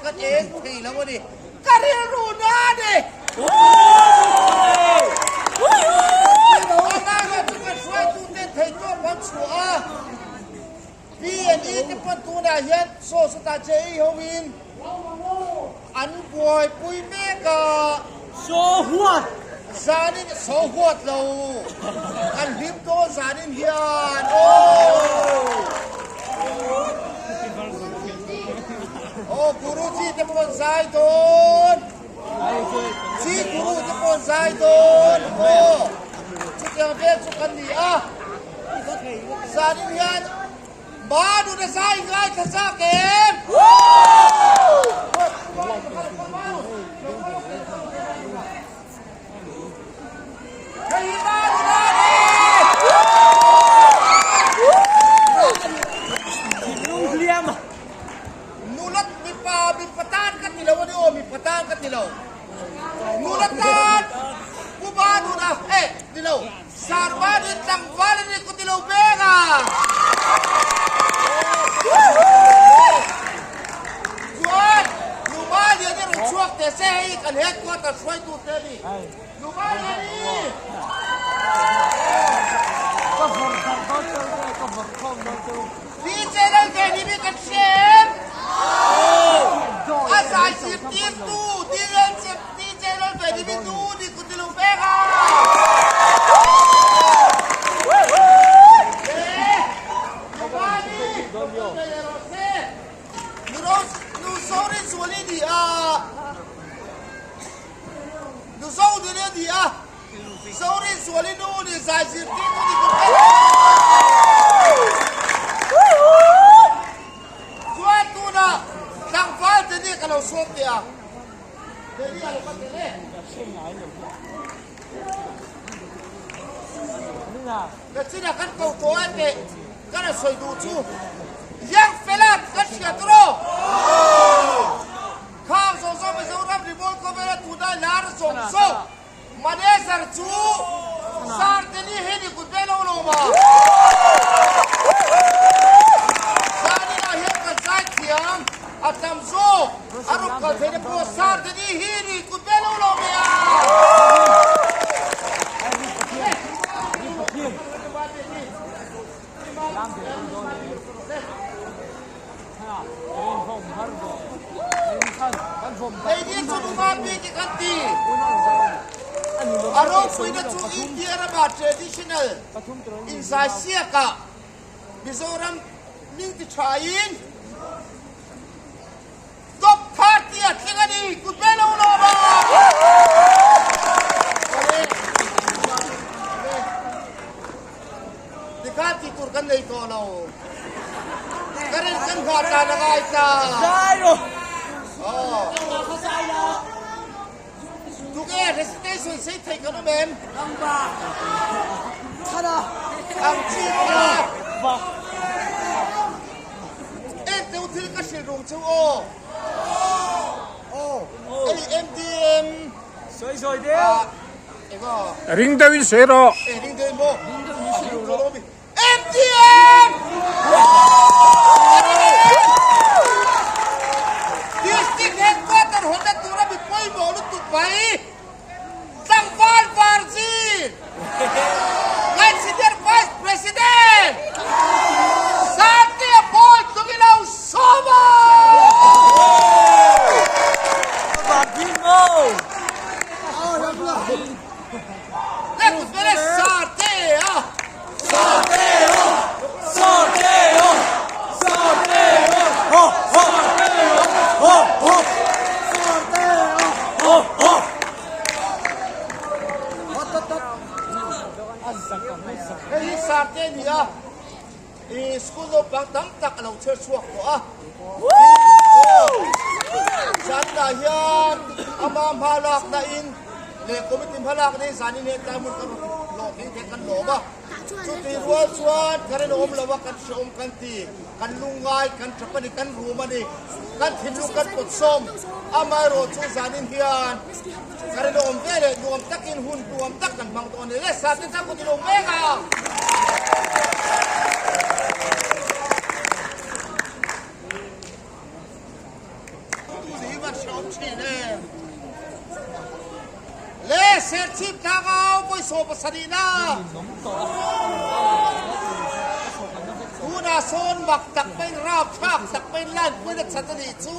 kan eng thei lo a ni. Ka rilru na a ni. Amah chu kan hruaituten theihtawp an chhuah a. P&E te pawn tunah hian saw sawtah JE hoin an buaipui mek a. Saw huat! Zanin saw huat lo. Kan hlim dawn zanin hian aw. Aw Guruji te pawn zai dawn. Ji Guru te pawn zai dawn aw. Chutiang vel chu kan ni a. Zanin hian Manu na zai ngaithla zak em? Hei hi Manu na a ni! Nulat mipa mipa tan ka ti lo a ni aw mipa tan ka ti lo. Nulat tan Pu Manu na eh ti lo. Sarmani tlangval a ni ku ti lo peng a. Chuan Numa Liani rawn chhuak teh se hei kan headquarter hruaitu te a ni. Numa Liani! DJ Lalveni mi kan hria em? A zai zirtirtu DJ Lalveni mi nu ni ku ti lo peng a. Nachina kan ko tawh a teh ka rawn sawi duh chu Young fella kan hria tur aw! Khang zawng zawng Mizoram Revolt khawvela tunah lar zawng zawng Manager chu Sir Teni hi ni kut ve lo lo ma? Zaninah hian kan zai thiam a tam zawk a rawk kal theihna pawh Sir Teni hi ni kut ve lo lo mai a. Keini chu nunga bik i kan ti. A ropuina chu India rama traditional inzai siakah Mizoram ming ti thain top 30 a tling a ni. Kut ve lo lawm a! Tikhan tih tur kan nei tawh lo. Ka rin kan hua tan a ngai ta. Zai rawh. Aw. Tuke recitation sei thei kan awm em? Ang chi kha. En teu thil ka hrilh rung cheu aw. Aw. Hei MDM. Sawi sawi deuh. Ring deuhin sawi rawh. Ring deuhin maw? Ring deuh lo mi. MTM! District headquarter hawnna tura mi pawimawh lutuk mai. Tlangval Varzin! Ngai Senior Vice President! Santia Paul Tlungilo Sawma! Varzin maw? Hei hi Sarte a ni a, i school naupang tam tak a lo chher chhuak tawh a. Zanah hian ama hma lakna in leh committee hma lakna in zanin hian tlai hmun kan rawn hlawh thei thei kan lawm a. Chuti rual chuan kan inawm lo a, kan hrehawm kan ti, kan lungngai, kan tap a ni, kan rum a ni, kan thinlung kan pawt sawm. Amaherawh chu zanin hian kan inawm ve leh nuam takin hun nuam tak kan hmang tawh a ni. Le Sate chuan kut ilo mek a. si van hreawm thin em. Le Serchhip tlangau vawi 70 na. Tunah sawn mak tak maiin rapthlak tak maiin line puiin a chat a nih chu.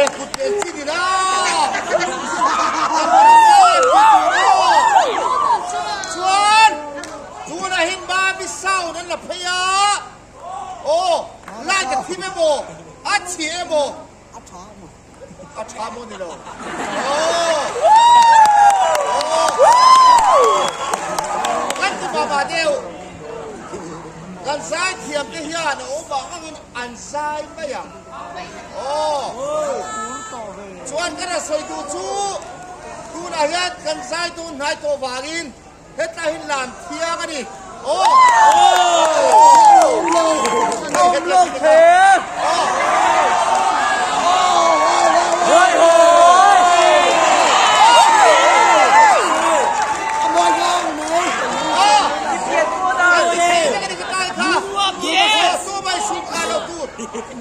E kut vel chi ni la. Chuan tunah hin Mami sound an la phei a. Aw light a thim emaw a chhia emaw A tha maw? A tha maw ni lo. Kan ti mah deuh. Kan zai thiam te hian a awm ang angin an zai mai ang. Aw. Chuan kan a sawi duh chu tunah hian kan zai dawn hnai tawh vangin Hetlai hi lam thiang a ni.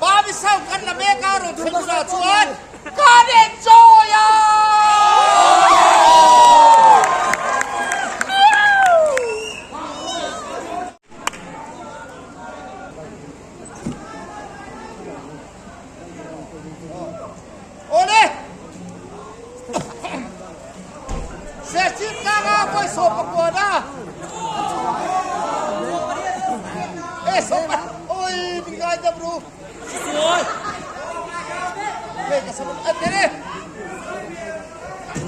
Mami sau kan la mek a rawn thleng hunah chuan Kan enjoy a! Awle! Serchhip tlanga vawi 19 a. E sawpa oi min ngai dam ru.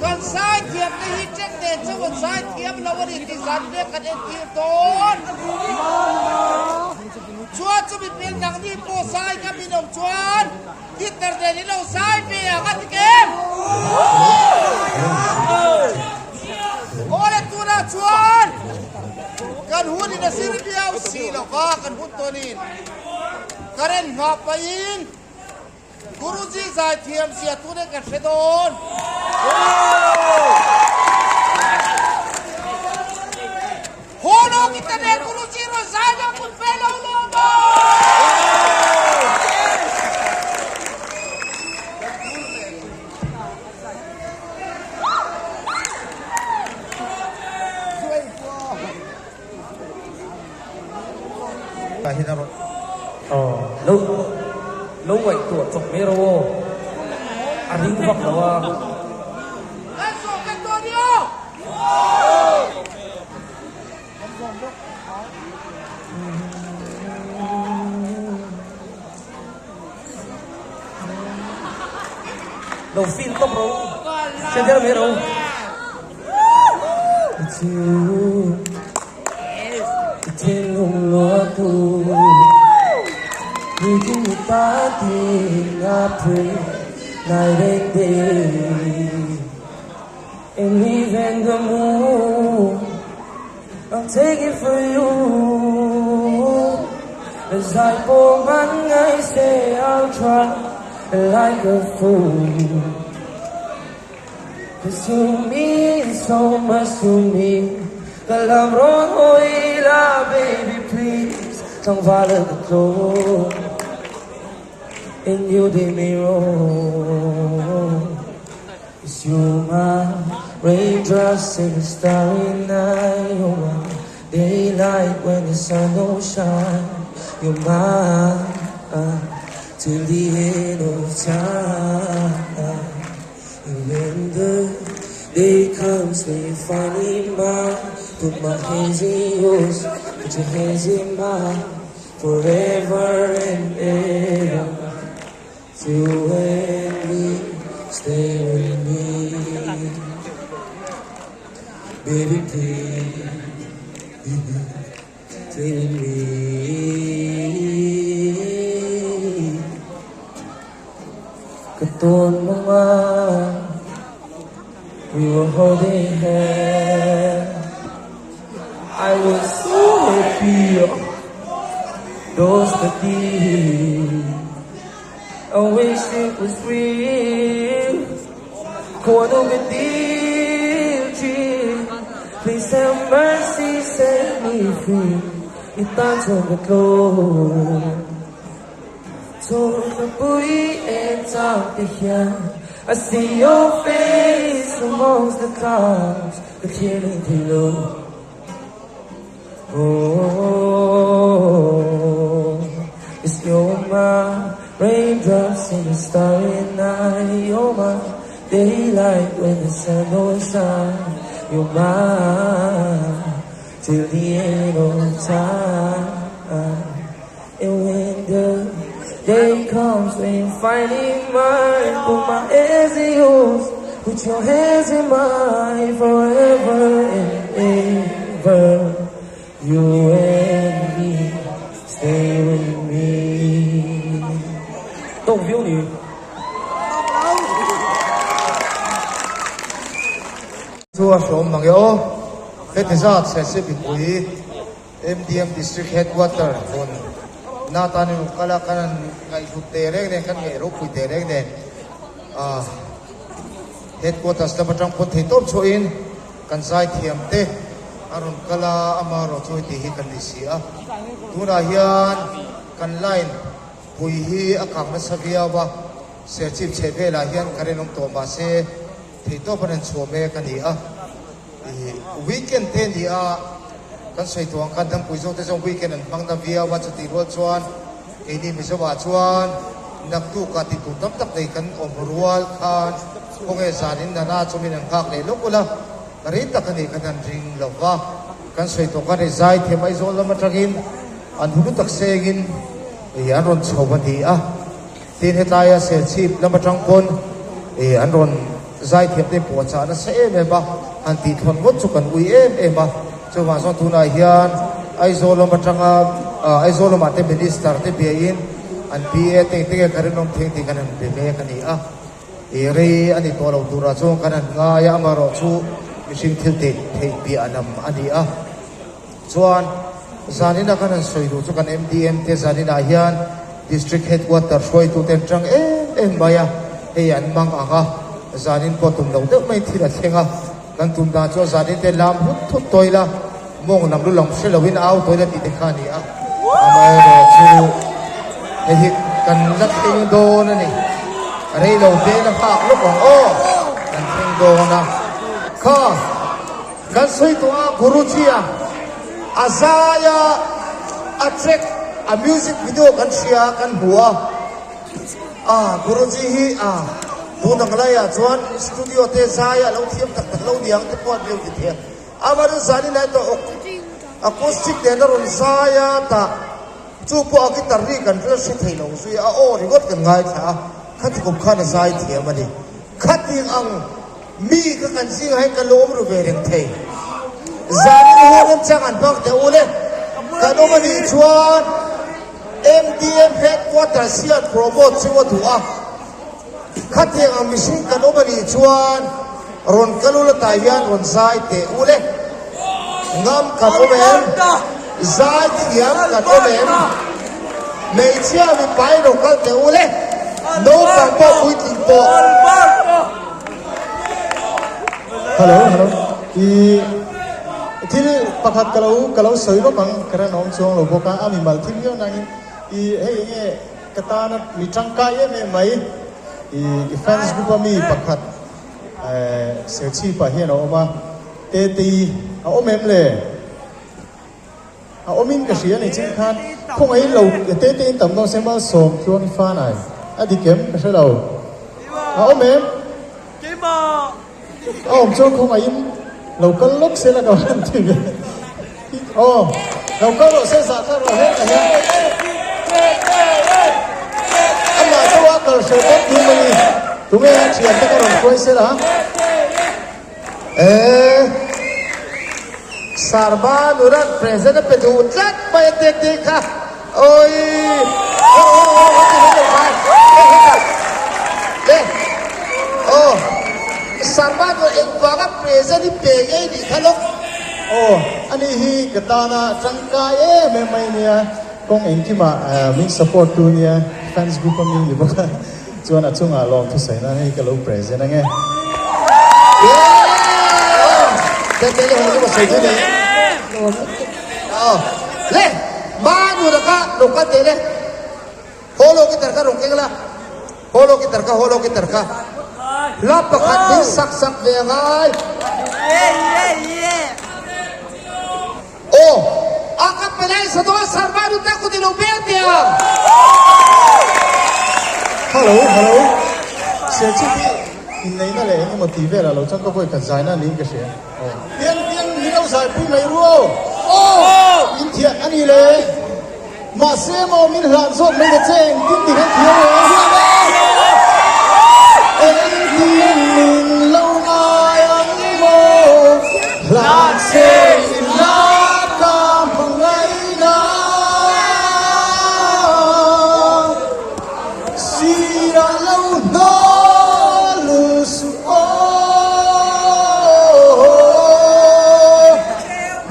Kan zai thiam te hi check nen chu an zai thiam lo a ni tih zan vek kan entir dawn. Chuan chumi pil nangni pawh zai ka min awm chuan guitar nen in lo zai ve ang a ti kem. Awle tunah chuan kan hun in a zir viau si lova kan hun tawnin. Current nghah pahin Guruji zaithiam zia tune ka hre dawn. Haw lo ki ta nen Guruji rawn zai lo kut ve lo lo maw? Lo lo ngaihtuah chawp mai ro aw, a ring vak lo a. Kan zawh vek dawn ni aw. Lo feel tawp ro, hre der mai ro. Cause you mean so much to me Ka lam rawn hawi la baby please Tlangval a ka tlaw And you did me wrong Cause you my raindrops in the starry night You're my daylight when the sun don't shine You're mine till the end of time And when the day comes when you finally mine Put my hands in yours, put your hands in mine Forever and ever You and me, stay with me Baby please, stay with me Ka tawn manga We were holding hands I was so happy Those the days I wish it was real Khuanu ka dil thin Please have mercy set me free I tan chuan ka tlawm. Chhawrthlapui eng chang te hian I see your face amongst the clouds Ka thlir leh thei lo Oh Cause you're my raindrops in the starry night You're my daylight when the sun goes down You're mine till the end of time And when the day comes when you finally mine Put my hands in yours Put your hands in mine Forever and ever You and me Stay with me Tawk viau ni. Chu a hrawm mang e aw. Heti zat Serchhip mipui MDM District Headquarter hmun na tan in kal a, kan han ngaihhlut teh reng nen, kan ngaih ropui teh reng nen ah Headquarters lam atang pawn thei tawp chhuahin kan zaithiam te a rawn kal a, amaherawh chu heti hi kan ni si a. Tunah hian kan line pui hi a kang nasa viau a, Serchhip chheh velah hian current awm tawh mahse thei tawp an rawn chhuah mek a ni a. Weekend te ni a, kan sawi tawh ang khan Dangpui zawk te zawng weekend an hmang na viau a, chutih rual chuan keini Mizoah chuan naktukah tih tur tam tak nei kan awm rual khan khawnge zanin nana chawmin an nghak leh lawk ula, rei tak a ni khan an ring lo va, kan sawi tawh khan hei Zaithiam Aizawl lam atangin an hulu tak sengin an rawn chho a ni a. Tin, hetlaia Serchhip lam atang pawn an rawn zaithiam te puahchah nasa em em a, han tih thlawn ngawt chu kan ui em em a. Chuvang chuan tunah hian Aizawl lam atanga Aizawl lamah te Minister te biain an PA te engtin nge ka rinawm theng tih kan han be mek a ni a. I rei a ni tawh lo turah chuan kan han ngai a, amaherawh chu mihring thil theih theih piah lam a ni a. Chuan zanin a kan han sawi duh chu kan MDM te zanin ah hian District Headquarter hruaitu te an tang em em mai a, hei an mang ang a, zanin pawh tum lo deuh mai thil a thleng a, kan tum dan chuan zanin te lam hut thut tawi la, mawng lam lu lam hre lo in au tawi la tih te kha a ni a, amaherawhchu hei hi kan la thleng dawn a ni, rei lo te la nghak lawk ang aw, kan thleng dawn a kha. Kan sawi tawh a, Guruji-a a zai a, a track, a music video kan hria a, kan hmu a. Ah, Guruji hi ah tun ang laiah chuan studio te zai a lo thiam tak tak lo niang te pawh an reu ti thei a. Amaherawhchu zan in erawh acoustic nen a rawn zai a, tah chu pawh a guitar ri kan hre thei lo zui a, a aw ringawt kan ngaithla a, khati kum khan a zai thiam a ni. Khating ang. Mi ka kan zingah hian ka lawm ru ve reng thei. Zanin hun remchang an hmang teh u le. Kan awm a nih chuan MDM headquarters hian promote chu a duh a. Khatiang ang mihring kan awm a nih chuan rawn kal ula tah hian rawn zai teh u le. Ngam kan awm em? Zai thiam kan awm em? Hmeichhia mipa in rawn kal teh u le. Naupang pawh puitling pawh. Hello hello i thil pakhat ka lo ka lo sawi lawk ang ka ran awm chuang lo bawk a a mi mal thil viau nangin i hei enge ka tana mi tangkai em em mai i i fans group a mi pakhat eh Serchhip ah hian a awm a Tetei a awm em le? A awmin ka hria ni chin khan khawngaih lo te te in tam dawn se malsawm tluang i fan ai a dik em ka hre lo a awm em a awm chuan khawngaih in lo kal lawk se la ka van ti ve aw lo kal rawh se zah kha rawh hetah hian amah chauh a kal hre bawk tum a ni tunge a thian te ka rawn hruai se la. Eh, Sarma nuran present a pe duh tlat mai a te tih kha. Oi! Le, oh, Sarma nu engvanga present i pe ngei nih kha lawk. Aw, ani hi ka tana tangkai em em mai nia, kawng engkimah min support tu nia, fans group a mi ni bawk a. Chuan a chungah lawm thusawi nan hei ka lo present ange. Holo guitar kha rawn keng la. Holo guitar kha holo guitar kha. Hla pakhat min sak sak ve a ngai. Aw, a ka pe lai sa dawn sarva nu tak kut i lo beng teh ang. Hello, hello. Serchhip hi inneihna leh eng emaw tih velah lo chuan ka vawi khat zaina niin ka hria. Aw. Pian pian min lo zaipui mai ru aw. Aw, in thiah a ni le. Mahse maw min hlan zawk mai ta che engtin ti khan thiam lo ang. Engtin min lo ngai ang maw hlan che in la ka hmangaihna. Sirah lo hnawl suh aw.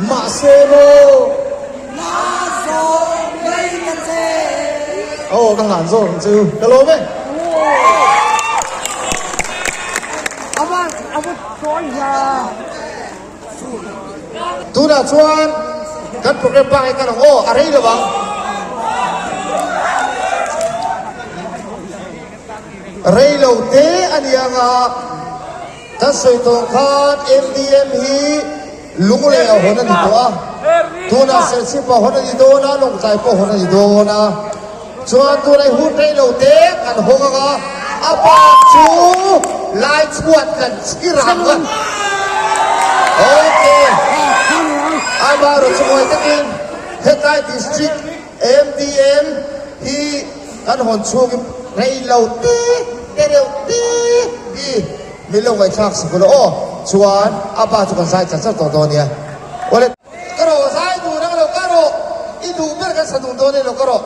Mahse maw. Aw ka hlan zawk ang chu ka lawm e. Tunah chuan kan program pangai kan ang aw a rei lo ang. Rei lo te a ni ang a kan sawi tawh khan MDM hi Lunglei a hawn a ni tawh a, tunah Serchhip a hawn a ni dawn a, Lawngtlai pawh a hawn a ni dawn a. Chuan tunah i hun rei lo te kan hawng ang a, a bak chu lai chhuat kan chhir ang a. Okay. Amaherawh chu ngawi takin hetlai district MDM hi kan hawn chhungin rei lo te te reuh te hi Min lo ngaihthlak sak ula aw. Chuan a pa chu kan zai char char tawh dawn nia. Awle. Ka rawh zai dun ang lo ka rawh. I duh ber kan sa dun dawn e lo ka rawh.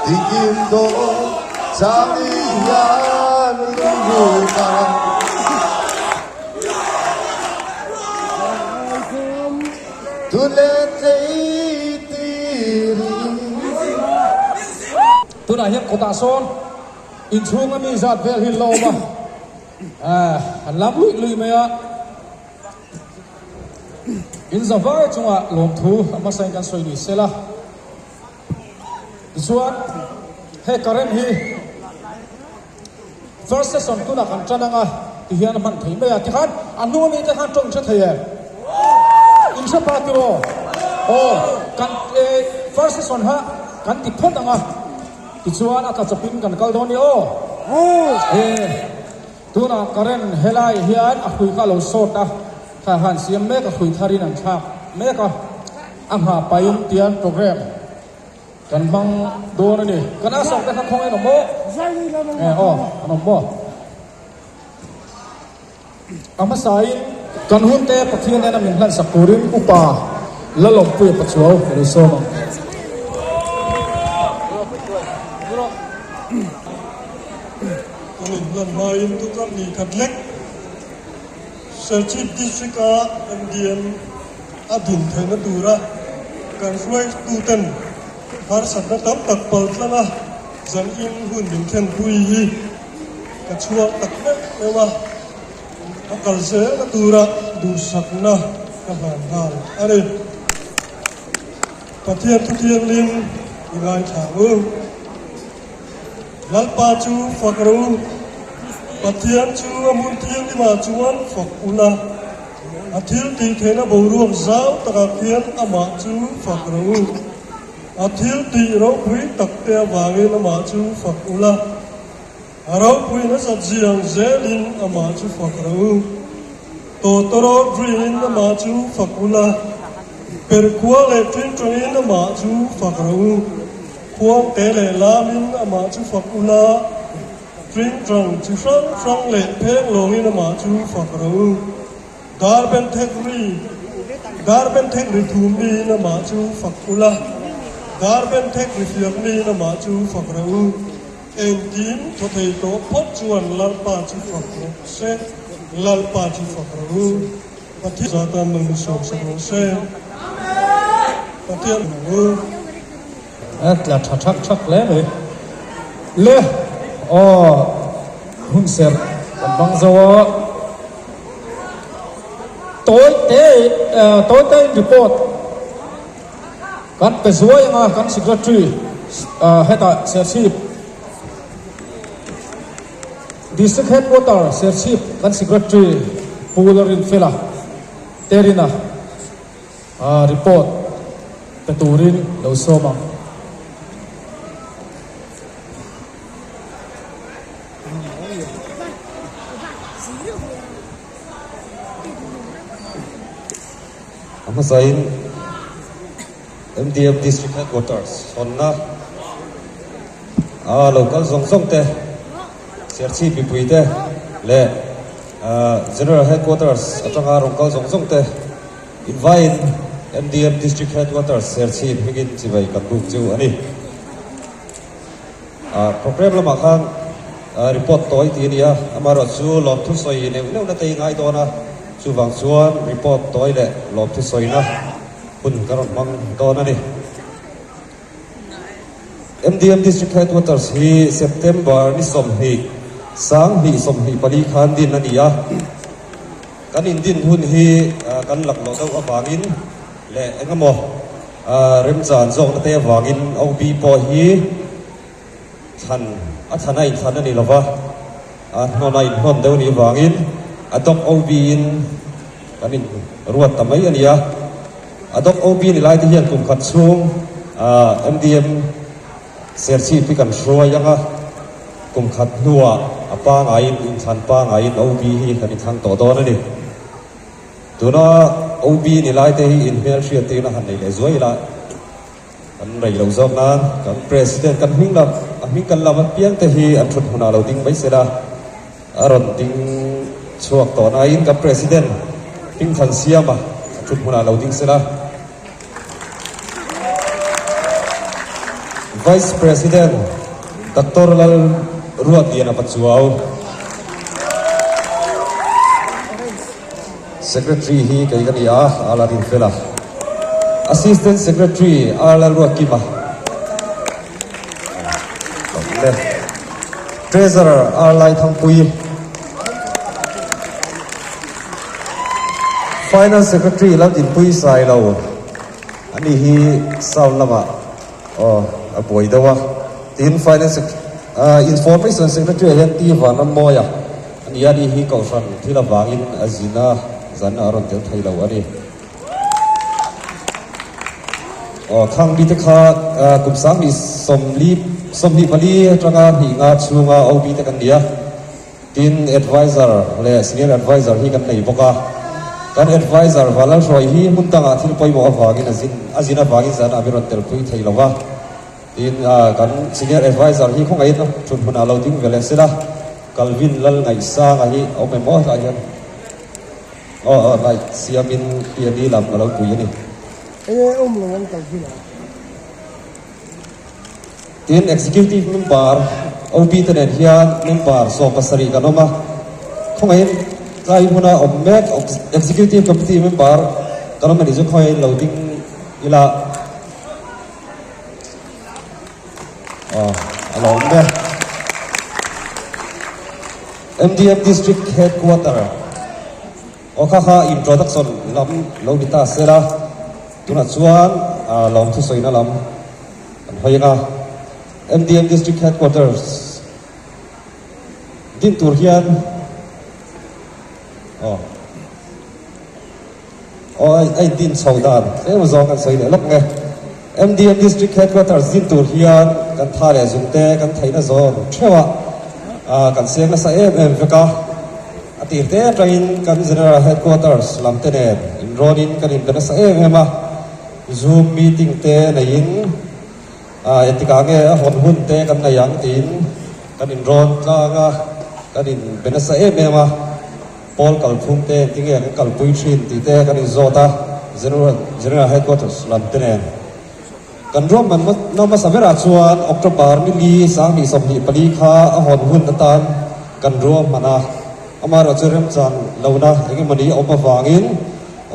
Dikim dawn chang i hian lunglut a. Tun leh tlei tirin. Tunah hian kawtah sawn inchhunga mi zat vel hi la awm a, an lam luih luih mai a. In za vai chungah lawmthu a hmasain kan sawi ni sela. Tichuan he current hi first session tunah kan tan anga tihian a hman thei mai a. Tikhan a hnung ami te khan tawng hre thei em? In hre pa tiraw? Aw kan first session ha kan ti phawt ang a, tichuan a tla chawpin kan kal dawn ni aw. E tunah current helai hian a hrui kha a lo sawt a, kha khan siam mek a hrui tharin an thlak mek a, a nghah pahin tian program Kan hmang dawn a ni. Kan asawk te kha khawngaih an awm maw? E aw, an awm maw? A hmasain kan hun te Pathian nena min hlansak turin Upa Lalawmpuia Pachuau ka lo sawm ang. Kan inhlan hmain tukar ni khat lek Serchhip District-a MDM a din theihna tura kan hruaituten harsatna tam tak pal tlang a zanin hun min thlenpui hi ka chhuak tak meuh meuh a, a kal zelna tura duhsakna ka hlan nghal a ni. Pathian Thuthianghlim i ngaithla ang u. Lalpa chu fak rawh u, Pathian chu a hmun thianghlimah chuan fak ula, a thil tih theihna boruak zau takah khian amah chu fak rawh u. A thil tih ropui takte avangin amah chu fak ula, a ropui nasat ziang zelin amah chu fak rawh u. Tawtawrawt riin amah chu fak ula, perhkhua leh ṭingṭangin amah chu fak rawh u. Khuangte leh lamin amah chu fak ula, ṭingṭang chi hrang hrang leh pheng lawngin amah chu fak rawh u. Dar benthek ri, dar benthek ri thum miin amah chu fak ula, dar benthek ri fiak miin amah chu fak rawh u. Engkim thaw thei tawh phawt chuan Lalpa chu fak rawh se, Lalpa chu fak rawh u. Pathian zatan mal min sawmsak rawh se. Pathian ang u. A tla tha thak thak hle mai. Le aw hun serh kan bang zo a. Tawi te tawi te in report. Kan pe zuai anga kan Secretary hetah Serchhip District Headquarter Serchhip kan Secretary Pu Lalrinfela Terina report pe turin lo sawm ang. A hmasain MDM District Headquarters hawnna a lo kal zawng zawng te, Serchhip mipui te leh General Headquarters atanga rawn kal zawng zawng te invaiin MDM District Headquarters Serchhip hmingin chibai kan buk chu a ni. Programme lamah khan report tawi tih a ni a, amaherawh chu lawmthu sawi neuh neuhna te i ngai dawn a, chuvang chuan report tawi leh lawmthu sawina hun ka rawn hmang dawn a ni. MDM District Headquarters hi September ni 20, 2024 khan din a ni a, kan indin hun hi kan laklawh deuh avangin leh engemaw, Remchan zawkna te avangin OB pawh hi thlan a thlan a inthlan a ni lova, a hnawn a inhnawn deuh nih avangin a dawk OB in kan in ruat ta mai a ni a. A dawk OB ni lai te hian kum khat chhung MDM Serchhip hi kan hruai ang a, kum khat hnuah a pangaiin inthlan pangaiin OB hi kan inthlang tawh dawn a ni. Tuna OB ni lai te hi inhmelhriat tirna han nei leh zuai ila kan rei lo zawk nan kan President kan hming lam a hming kan lam apiang te hi an thut hmunah lo ding mai sela a rawn ding chhuak tawh nain kan President hming than siama a thut hmunah lo ding sela Vice President Doctor Lal Ruatliana Pachuau. Secretary hi kei ka ni a, Ala Rinfela. Assistant Secretary Arla Ruatkima. Le. Treasurer Arlai Thangpui. Finance Secretary Laldinpui Sailo. Ani hi sound lamah aw a buai deuh a. Tin Finance Information Secretary ah hian T Vanrammawia a ni a, ani hi Kohhran thil avangin a zin a, zan a rawn tel thei lo a ni. Aw khang mite kha kum 20 24 atanga hnih nga chhunga OB te kan ni a. Tin, Adviser leh Senior Adviser hi kan nei bawk a. Kan Adviser Valalhruai hi hmun dangah thil pawimawh avangin a zin a zin avangin zanah min rawn telpui thei lo va. Tin, kan Senior Adviser hi khawngaihin thut hmunah lo ding ve leh sela, Calvin Lalngaihsanga hi a awm em aw tlaiah hian aw aw light siamin PNE lam a lo pui a ni. Enge awm lo ang Calvin a? Tin, Executive Member OB te nen hian Member 17 kan awm a, khawngaihin tlai hmuna awm mek Executive Committee Member kan awm a nih chu khawngaihin lo ding ila aw a lo awm mek. MDM District Headquarter aw kha kha introduction lam lo ni ta sela tunah chuan lawmthu sawina lam Kan hawi ang a, MDM District Headquarters din tur hian aw aw a in din chho dan tlem zawng kan sawi leh lawk nge. MDM District Headquarters din tur hian kan tha leh zung te kan theihna zawn theuh a kan seng nasa em em vek a, a tir te atangin kan General Headquarters lam te nen inrawnin kan inbe nasa em em a. Zoom meeting te neiin engtikah nge a hawn hun te kan nei ang tiin kan inrawn tlang a, kan inbe nasa em em a, Pawl kalphung te engtinge kan kalpui thin tih te kan inzawt a, General General Headquarters lam te nen. Kan ruahman na hmasa berah chuan October ni li 2024 kha a hawn hun atan kan ruahman a, amaherawhchu remchan lohna engemawni a awm avangin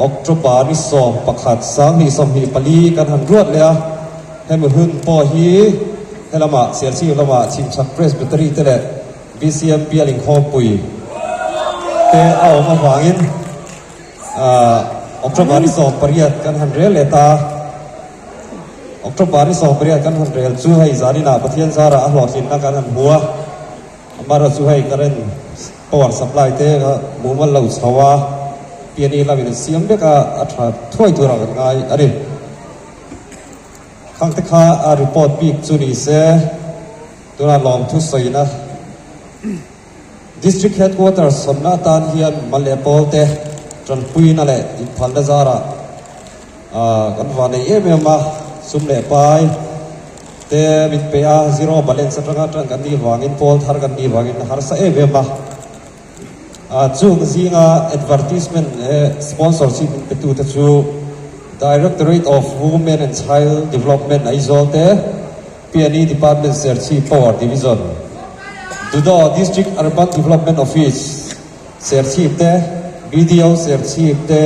October ni 11, 2024 kan han ruat leh a, hemi hun pawh hi helamah Serchhip lamah Chhimchhak Presbytery te leh BCM bial inkhawmpui te a awm avangin October ni 18 kan han rel leh ta. October ni 18 kan han rel chu hei zaninah Pathian zarah a hlawhtlinna kan han hmu a, amaherawhchu chu hei current power supply te kha mumal lo chho a, PNE lamin an siam vek a, a tha thuai turah kan ngai a ni. Khang te kha a report bik chu ni se, tunah lawmthu sawina. District Headquarters sawnna atan hian mal leh pawl te tanpuina leh inphalna zarah kan va nei em em a, sum leh pai te min pe a, zero balance atanga tan kan nih vangin pawl thar kan nih vangin a harsa em em a. Chung zinga advertisement leh sponsorship min pe tute chu Directorate of Women and Child Development Aizawl te, PNE Department Serchhip Power Division, Dudo District Urban Development Office, Serchhip te, BDO Serchhip te,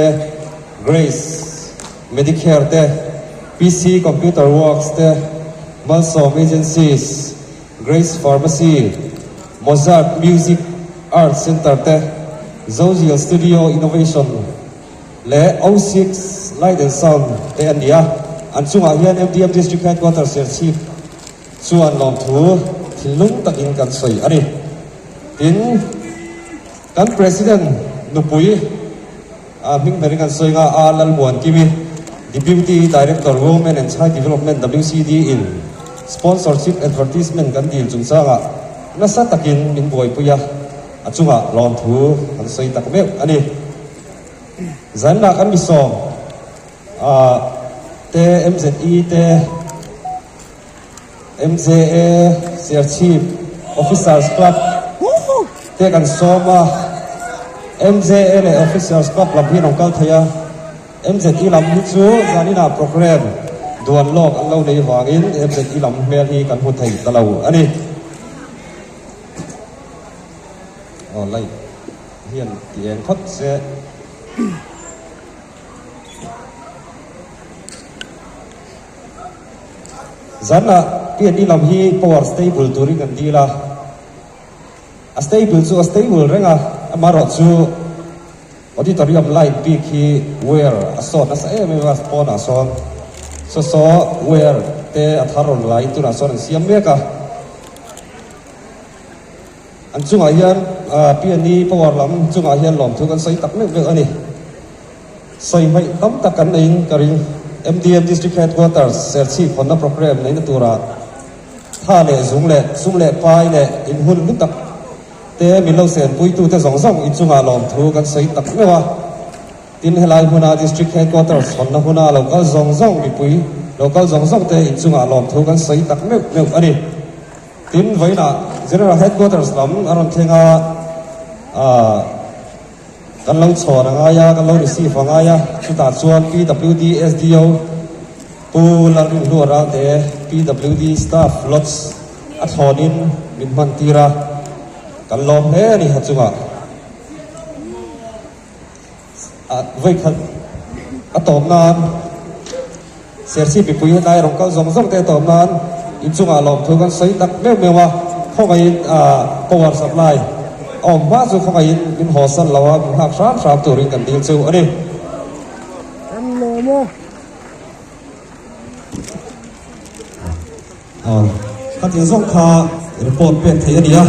Grace Medicare te, PC Computer Works te, Malsawm Agencies, Grace Pharmacy, Mozart Music Arts Centre te, Zozial Studio Innovation, leh O six Light and Sound te an ni a, an chungah hian MDM District Headquarters Serchhip chuan lawmthu thinlung takin kan sawi a ni. Tin, kan President nupui hming berin kan sawi nga a Lalmuankimi, Deputy Director Women and Child Development WCD in sponsorship advertisement kan dil chungchangah nasa takin min buaipui a, a chungah lawmthu kan sawi tak meuh a ni. Zanna kan mi sawm ah te MZE te MJA Serchhip Officers Club te kan sawm a, MJA leh Officers Club lam hi an rawn kal thei a, MZE lam hi chu zaninah programme duan lawk an lo nei vangin MZE lam hmel hi kan hmu thei ta lo a ni. Aw light. Hian ti eng phawt se. Zanah PNE lam hi power stable turin kan dil a, a stable chu a stable reng a, amaherawh chu auditorium light bik hi wire a sawt nasa em em a, pawnah sawn saw saw wire te a thar rawn laiin tunah sawn an siam mek a. An chungah hian PNE power lam chungah hian lawmthu kan sawi tak meuh meuh a ni. Sawi hmaih tam tak kan neiin ka ring. MDM District Headquarters Serchhip hawnna programme neihna turah tha leh zung leh sum leh pai leh inhun hlu tak te min lo senpuitute zawng zawng inchungah lawmthu kan sawi tak meuh a. Tin, helai hmuna District Headquarters hawnna huna lo kal zawng zawng mipui lo kal zawng zawng te inchungah lawmthu kan sawi tak meuh meuh a ni. Tin, vawiinah General Headquarters lam a rawn thleng a, aah kan lo chhawn a ngai a, kan lo receive a ngai a, chutah chuan PWD SDO Pu Lalrinhlua Ralte, PWD staff Lodge a thlawnin min hman tir a, kan lawm hle a ni ha chungah. Vawikhat a tawp nan Serchhip mipui hetlai rawn kal zawng zawng te a tawp nan inchungah lawmthu kan sawi tak meuh meuh a, khawngaihin power supply a awm hma chu khawngaihin min haw san lo a, min nghak hram hram turin kan dil chu a ni. Kan lawm aw. Khatin zawng kha report pek theih a ni a,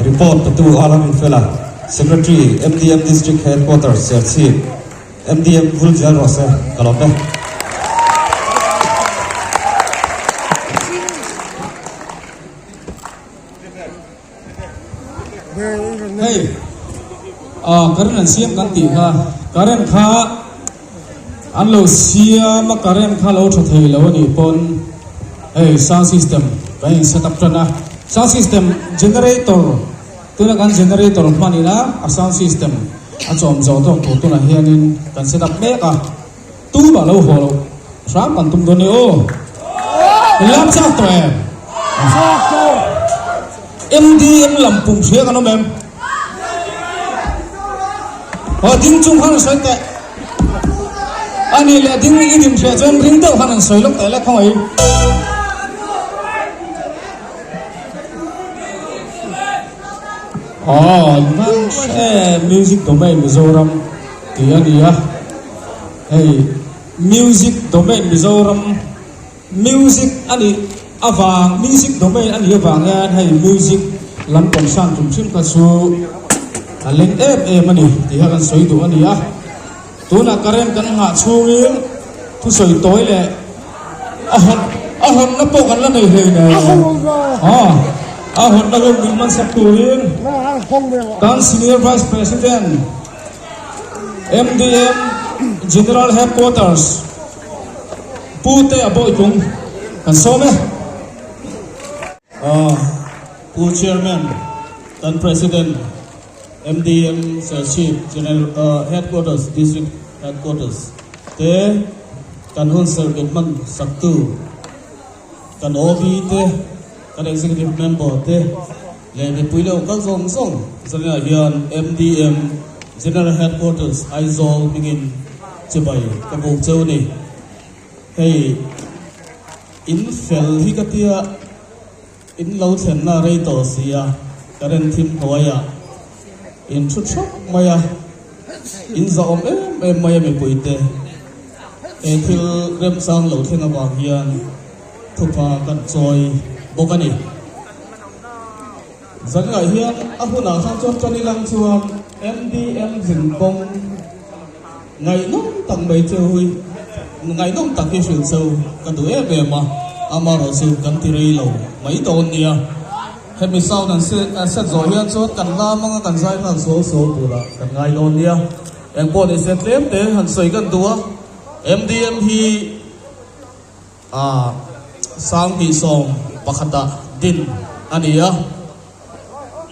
report petu Alam Infela, Secretary, MDM District Headquarters, Serchhip, MDM vul zel rawh se, ka lawm e. Hei, ah current an siam kan tih kha, current kha an lo siam a current kha lo tha thei lo a nih pawn hei sound system kan in set up tan a, sound system generator tuna kan generator hman ila a sound system a chawm zawh tawk tur tunah hianin kan set up mek a, tumah lo haw loh hram kan tum dawn ni aw. Lam chak tawh em? MDM lam pum hria kan awm em? Aw ding chung khan an sawi teh. Ani leh ding i din hria chuan ring deuh khan an sawi lawk teh le khawngaih. Aw music domain Mizoram tih a ni a. Hei music domain Mizoram. Music a nih avang, music domain a nih avang hian hei music lam concern tum hrim kha chu a leng em em a ni tih kha kan sawi duh a ni a. Tunah current kan nghah chhungin thusawi tawi leh a hawn a hawnna pawh kan la nei hlei nen a hawnna hun min hmansak turin kan Senior Vice President MDM General Headquarters Pu te a bawitlung kan sawm e. Pu Chairman, kan President MDM Serchhip General Headquarters District Headquarters te kan hun serh min hman saktu kan OB te kan Executive Member te leh mipui leh kal zawng zawng zaninah hian MDM General Headquarters Aizawl hmingin chibai ka buk cheu a ni. Hei in fel hi ka tia in lo thlenna rei tawh si a, current thim hnuaiah in thu thap mai a, in zahawm em em mai a mipuite. He thil remchang lo thleng avang hian thupa kan chawi bawk a ni. Zanlai hian a hunah khan chuan Tani lang chuan MDM zinkawng ngaihnawm tak mai chu hui ngaihnawm tak hi hrilh cheu ka duh em em a, amaherawh chu kan ti rei lo mai dawn nia. Hemi sound an set zawh hian chuan kan lam anga kan zai nghal sual sual turah kan ngai dawn nia. Engpawh ni se tlem te han sawi kan duh a, MDM hi A Sanghnih 11 ah din a ni a,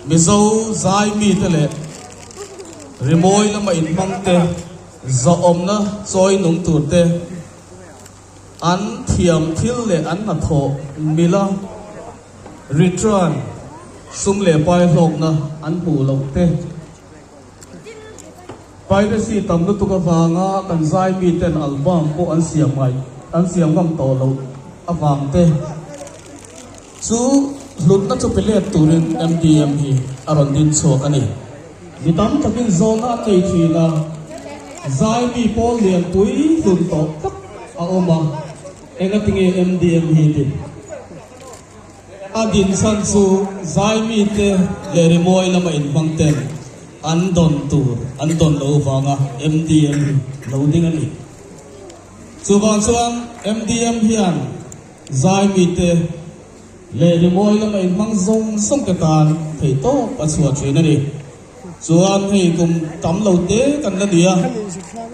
Mizo zai mite leh rimawi lama inhmang te zawhawmna chawi nung tur te an thiam thil leh an hnathawh mila return sum leh pai hlawkna an hmuh loh te. Piracy tam lutuk avanga kan zai miten album pawh an siam ngai an siam ngam tawh loh avang te chu hlutna chu pe let turin MDM hi a rawn din chhuak a ni. Mi tam takin zawhna an nei thin a, zai mi pawl lianpui hlun tawh tak a awm a, engatinge MDM hi din? A din chhan chu zai mite leh rimawi lama inhmang ten an dawn tur an dawn lo vanga MDM hi lo ding a ni. Chuvang chuan MDM hian zai mite leh rimawi lama inhmang zawng zawng te tan theihtawp a chhuah thin a ni. Chuan hei kum tam lo te kan la ni a,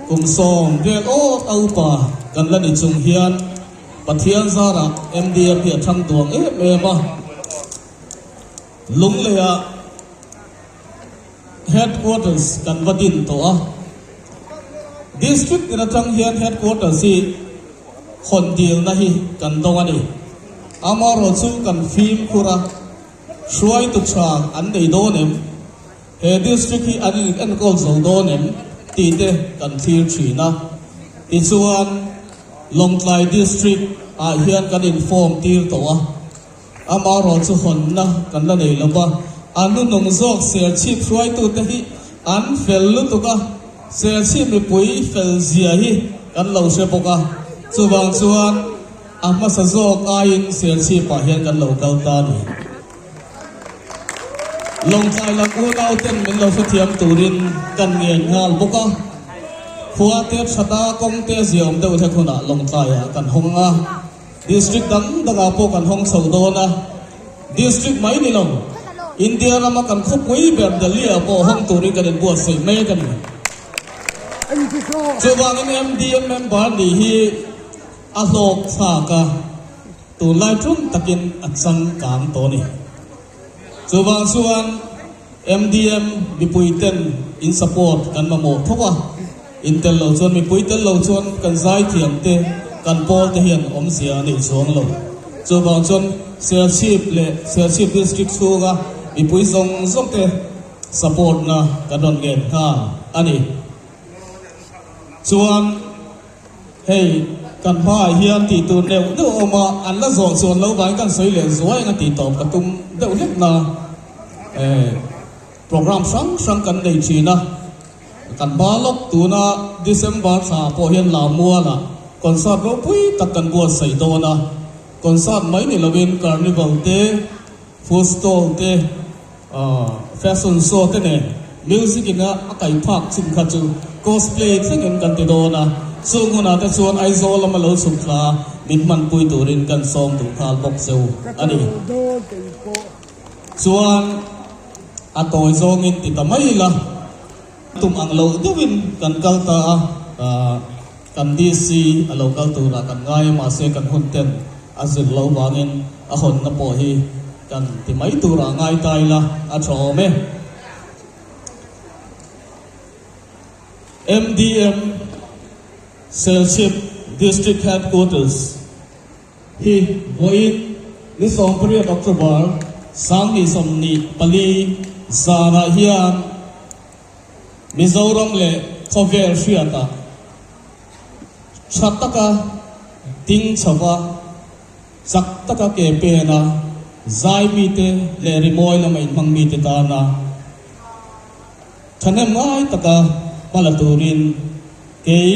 kum sawm vel awt a upa kan la ni chung hian Pathian zarah MDM hi a thang duang em em a, Lungleiah Headquarters kan va din tawh a, District tin atang hian Headquarters hi hawn dilna hi kan dawng a ni. Amaherawhchu kan fimkhur a. Hruaitu tha an nei dawn em? He district hi an in enkawl zo dawn em? tih te kan thlir thin a. Tichuan, Lawngtlai District ah hian kan in form tir tawh a, amaherawh chu hawnna kan la nei lo va, a hnunung zawk Serchhip hruaitute hi an fel lutuk a, Serchhip mipui fel zia hi kan lo hre bawk a, chuvang chuan, A hmasa zawk aiin Serchhipah hian kan lo kal ta a ni. Lawngtlai lam unau ten min lo hrethiam turin kan ngen nghal bawk a. Khua te thata kawng te ziaawm deuh hlek hunah Lawngtlaiah kan hawng ang a, District dang dangah pawh kan hawng chho dawn a. District mai ni lo, India rama kan khawpui ber Delhi-ah pawh hawng turin kan inbuatsaih mek a ni. Chuvangin MDM member nih hi A hlawk thlak a, tunlai tum takin a changkang tawh a ni. Chuvang chuan MDM mipui ten in support kan mamawh tho a, in tel lo chuan mipui tel lo chuan kan zaithiam te, kan pawl te hian awmzia a nei chuang lo. Chuvang chuan Serchhip leh Serchhip District chhunga mipui zawng zawng te support na kan rawn ngen nghal a ni. Chuan. Hei, kan hmaah hian tih tur neuh neuh a awm a, an la zawh chuan lo vangin kan sawi leh zuai anga tih tawp ka tum deuh hlek na. Eh, program hrang hrang kan nei thin a, kan hma lawk tuna December thla pawh hian Lamualah. Concert ropui tak kan buatsaih dawn a, concert mai ni lovin carnival te, food stall te, fashion show te nen music in a kaih phak chin kha chu cosplay thlengin kan ti dawn a, chung hunah te chuan Aizawl lama lo chhuk thla min hmanpui turin kan sawm duh nghal bawk cheu a ni. Chuan a tawi zawngin ti ta mai ila. Tum ang lo deuhin kan kal ta a, kan DC a lo kal turah kan ngai a, mahse kan hun ten a zir lo vangin a hawnna pawh hi kan ti mai turah ngai ta ila a tha awm e. MDM Serchhip District Headquarters hi vawiin ni 18 October 2024 zanah hian Mizoram leh khawvel hriatah tha taka ding chhova chak taka ke pena zai mite leh rimawi lama inhmang mite tana thahnem ngai taka hma la turin kei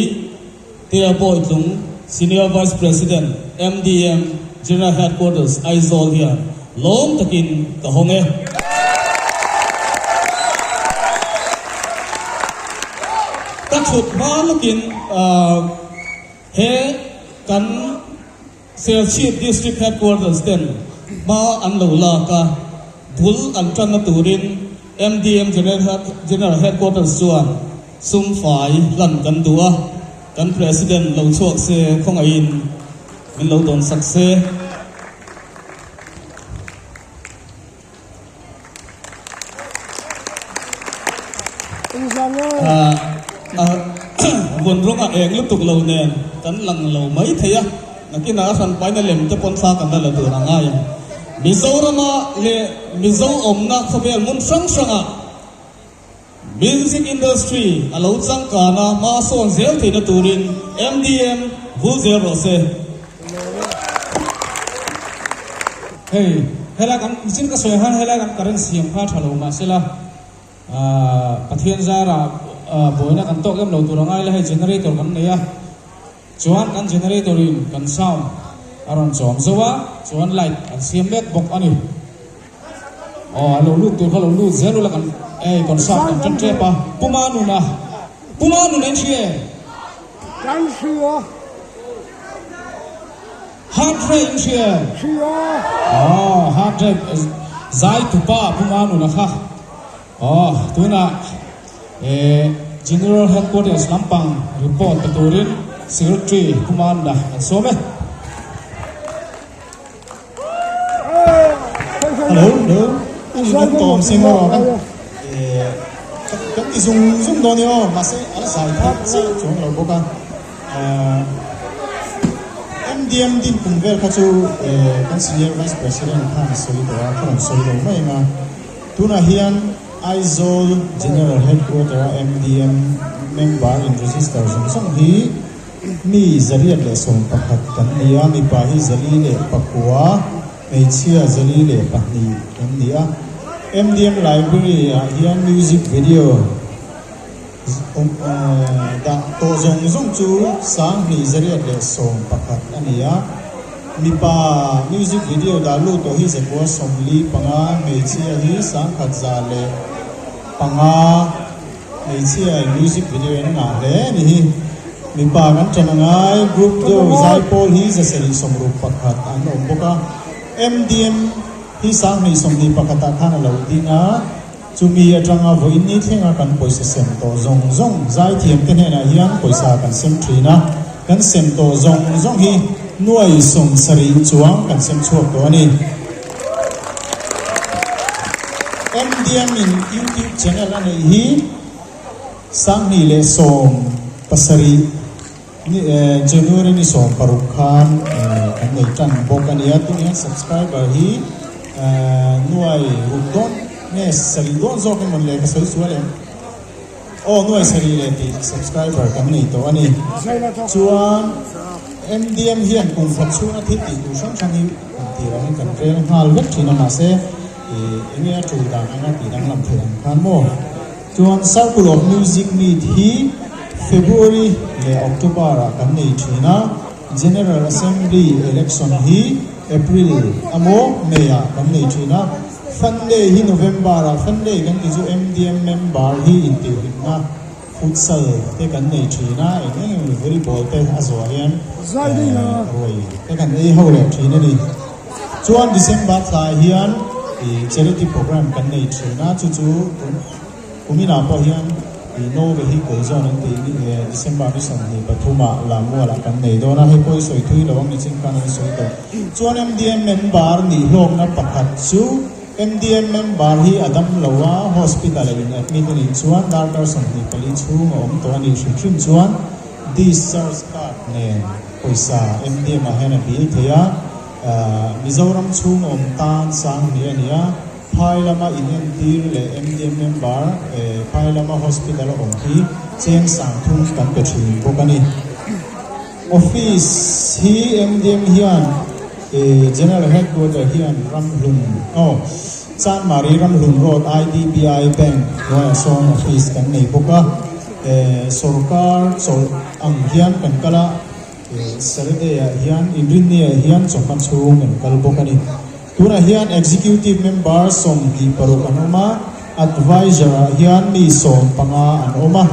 Tia Bawitlung, Senior Vice President, MDM, General Headquarters, Aizawl hian lawm takin ka hawng e. Ka thut hma lawkin he kan Serchhip District Headquarters ten hma an lo lak a, bul an tanna turin MDM General Headquarters chuan sum fai hlan kan duh a, kan President lo chhuak se khawngaihin min lo dawn sak se. Vun rawng a eng lutuk lo nen kan lang lo mai thei a, nakinah a hran paina lem te pawn thla kan la la tur a ngai ang. Mizorama leh Mizo awmna khawvel hmun hrang hrangah Music industry a lo changkan a, hma sawn zel theihna turin MDM vul zel rawh se. Hei, helai kan michin ka sawi khan helai kan current siam kha tha lo mahsela Pathian zara buaina kan tawk em lo tur a ngai la hei generator kan nei a, chuan kan generator in kan sound a rawn chawm zo a, chuan light an siam mek bawk a ni. Aw a lo lut tur kha lo lut zel ula kan ei concert kan tan tep a Puma nuna Puma nuna in hria em? Kan hria. Hard drive in hria em? Hria. Aw hard drive zai tupa Puma nuna kha aw tunah eh General Headquarters lampang report pe turin Secretary Puma nuna an sawm e. Hello, hello. Ani kan tawm sing aw kan kan ti zung zung dawn i aw mahse a la zai thei chiah chuang lo bawk a. MDM din kum vel kha chu kan senior vice president khan a sawi tawh a, ka rawn sawi lo mai ang a. Tunah hian Aizawl General Headquarter a MDM member in register zawng zawng hi Mi 111 kan ni a, mipa hi 409, hmeichhia 402 kan ni a. MDM Library ah hian music video dah tawh zawng zawng chu 2111 a ni a. Mipa music video dah lut tawh hi 945, hmeichhia hi 1105. Hmeichhia in music video en a ngah hle a ni hi. Mipa kan ṭan a ngai, group deuh zaipawl hi 761 an awm bawk a. MDM hi 2021 ah khan a lo ding a, chumi aṭanga vawiin ni thlenga kan pawisa sem tawh zawng zawng zaithiam te hnenah hian pawisa kan sem ṭhin a, kan sem tawh zawng zawng hi nuai 70 chuang kan sem chhuak tawh a ni. MDM in YouTube channel a neih hi 2017 ni January ni 16 khan kan nei tan bawk a nia. Tun hian subscriber hi nuai ruk dawn nge sarih dawn zawk emaw le ka sawi sual em? Aw nuai sarih leh tih subscriber kan nei tawh a ni. Chuan MDM hian kum khat chhunga thil tih tur hrang hrang hi kum tir angin kan rel nghal vek thin a mahse enge a tul dan anga tih danglam theih ang khan maw. Chuan Circle of Music Meet hi. February leh October ah kan nei thin a, General Assembly election hi April emaw May ah kan nei thin a, Fun Day hi November ah, Fun Day kan ti chu MDM member hi intihhlimna futsal te kan nei thin a, eng eng emaw volleyball te a zawh hian ruai te kan ei ho leh thin a ni. Chuan December thlai hian charity program kan nei thin a, chu chu tun kuminah pawh hian no vehicle zone an tih December ni 23 ah Lamualah kan nei dawn a, hei pawh i sawi thui lo ang nichin khan an sawi tawh. Chuan MDM member nih hlawkna pakhat chu MDM member hi a dam lo a, hospital a in admit a nih chuan darkar 24 chhung a awm tawh a nih hrim hrim chuan discharge card nen pawisa MDM ah hian a dil thei a, Mizoram chhung awm tan sang ni a ni a, phai lama inentir leh MDM member phai lama hospital a awm hi cheng sang thum kan pe thin bawk a ni. Office hi MDM hian General Headquarter hian Ramhlun aw Chanmari Ramhlun Road IDBI Bank hnuaiah sawn office kan nei bawk a, sorkar chawlh ang hian kan kal a. Saturday ah hian Inrinni ah hian chawhma chhung kan kal bawk a ni. Tunah hian Executive Member 26 an awm a, Advisor ah hian mi 15 an awm a,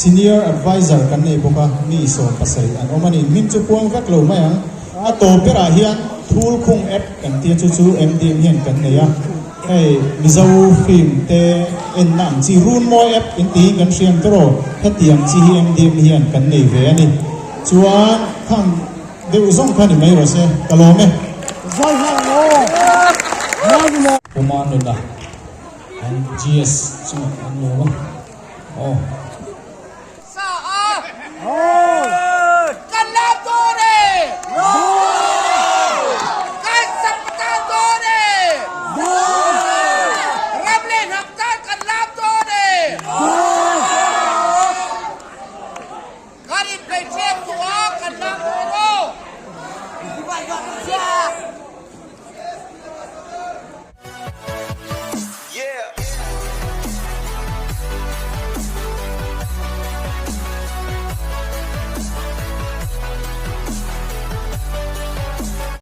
Senior Advisor kan nei bawk a, mi 17 an awm a ni. Hming chu puang vek lo mai ang. A tawp berah hian Thulkhung app kan tia chu chu MDM hian kan nei a, hei Mizo film te enna ang chi Runmawi app inti hi kan hriam tawh, hetiang chi hi MDM hian kan nei ve a ni. Chuan khang deuh zawng kha ni mai rawh se, ka lawm e. Puma nuna an GS chungah an lawm a, aw.